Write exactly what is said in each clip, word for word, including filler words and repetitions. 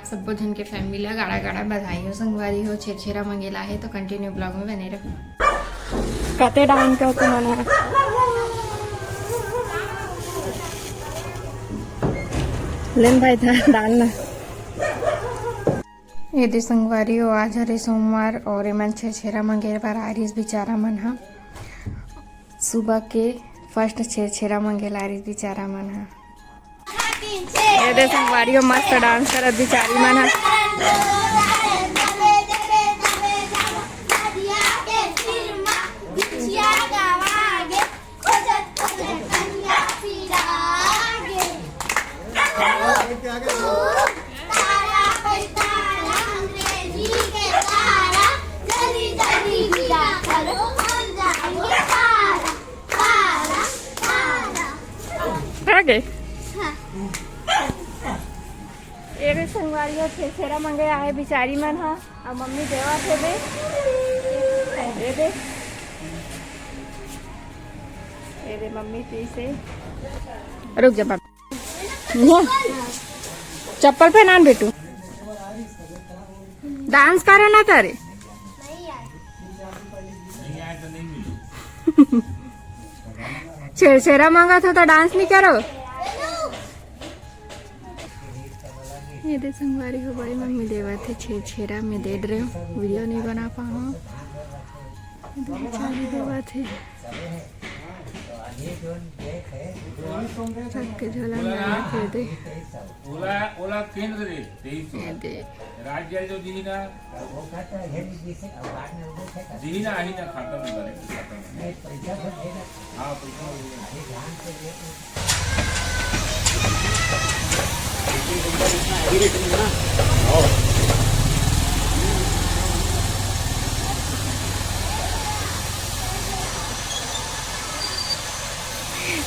सब्बो झन के फैमिली ला गाड़ा गाड़ा बधाई हो संगवारी हो। छेरछेरा मंगेला हे तो कंटिन्यू ब्लॉग में बने रहो। कते डांस करते मन ह। लेन भाई था डालना। ये दे संगवारी हो, आज हरे सोमवार और एमन छेरछेरा मंगेल बर आरिस बिचारा मन ह। सुबह के फर्स्ट छेरछेरा मंगेल आरिस बिचारा मन ह। ये दे संगवारी हो, मस्त डांस करत बिचारी मन ह। आ गए। हाँ। एरे संगवारी हो, छेरछेरा मंगे आहे बिचारी मन ह। अब मम्मी देवा थे दे। ए दे। ए दे मम्मी पीसे। रुक जा बाबा। चप्पल पहनान बेटू। डांस करो ना तारे। छेरछेरा मांगा था तो डांस नहीं करो। ये दे संगवारी हो, बड़ी मम्मी देवत हे छेरछेरा में दे रहे हो, वीडियो नहीं बना पाऊँ। चाली देवत हे। सबके झोला में रख दे। ओला, ओला केंद्र दे, तेईस सौ। ये दे। राज्य जो दी ना, दी ना, आही ना खाता में, खाता में। हाँ, पैसा हो गया।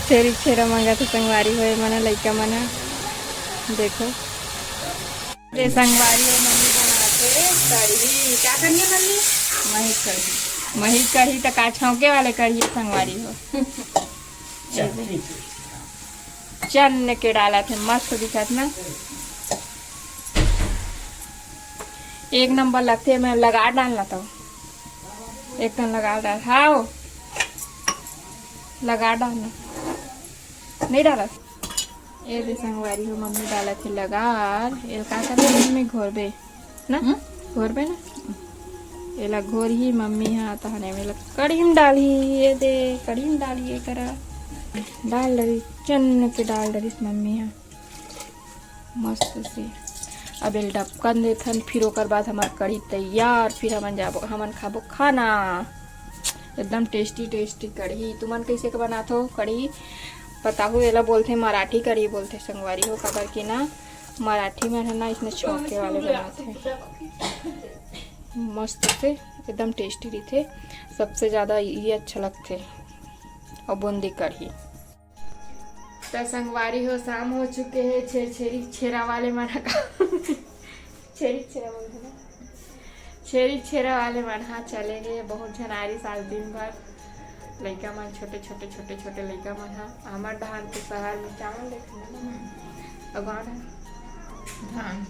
छेरछेरा मंगा तो संगवारी होए मना लइका मना। देखो। रे संगवारी हो, मम्मी बनाथे कढ़ी। क्या करनी है मम्मी? मही कढ़ी। मही कढ़ी तो का छौंके वाले कढ़ी है संगवारी हो। चल, ठीक है। चन्न के डालत हे, मस्त दिखत ना, एक नंबर लगथे। मैं लगा डालना तो एक कन लगा डाल, हाँ, लगा डालना, नहीं डालत। ए दे संगवारी हो, मम्मी डालत हे लगार। एला का करबे मम्मी, घोरबे ना? हम्म? घोरबे ना? एला घोर ही मम्मी हा, तहने में कढ़ी में डालही। ये दे कढ़ी में डालही, एकरा डाल डरी, चन्न के डाल डरिस मम्मी हा मस्त से। अब एल डबकन देथन, फिर ओकर बाद हमार कढ़ी तैयार, फिर हमन जाबो, हमन खाबो खाना। एकदम टेस्टी टेस्टी कढ़ी। तुमन कैसे के बनाथो कढ़ी बताहू। एला बोलथे मराठी कढ़ी बोलथे संगवारी हो, काबर कि ना मराठी में है ना इसने छौंके वाले बनाथे मस्त से, एकदम टेस्टी रहिथे। सबसे ज्यादा ये अच्छा लगथे। और बूंदी कढ़ी। त संगवारी हो, शाम हो चुके हे। छेरछेरी छेरा वाले मन ह का छेरी छेरा बोलथे ना, छेरी छेरा वाले मन ह चले गे। बहुत झन आरिस आज दिन भर, लइका मन, छोटे छोटे छोटे छोटे लइका मन ह। हमर डहान तो शहर में चावल देथे ना, अउ गाँव डहान धान।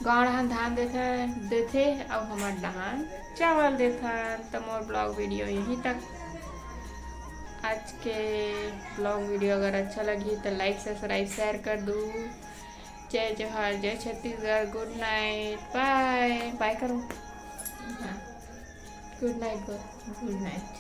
गाँव डहान धान देथे, देथे, अउ हमर डहान चावल देथन। त मोर ब्लॉग वीडियो यहीं तक। आज के ब्लॉग वीडियो अगर अच्छा लगही तो लाइक, सब्सक्राइब, शेयर कर दू। जय जोहार, जय छत्तीसगढ़, गुड नाइट, बाय बाय करो। हाँ। गुड नाइट बोल। गुड नाइट।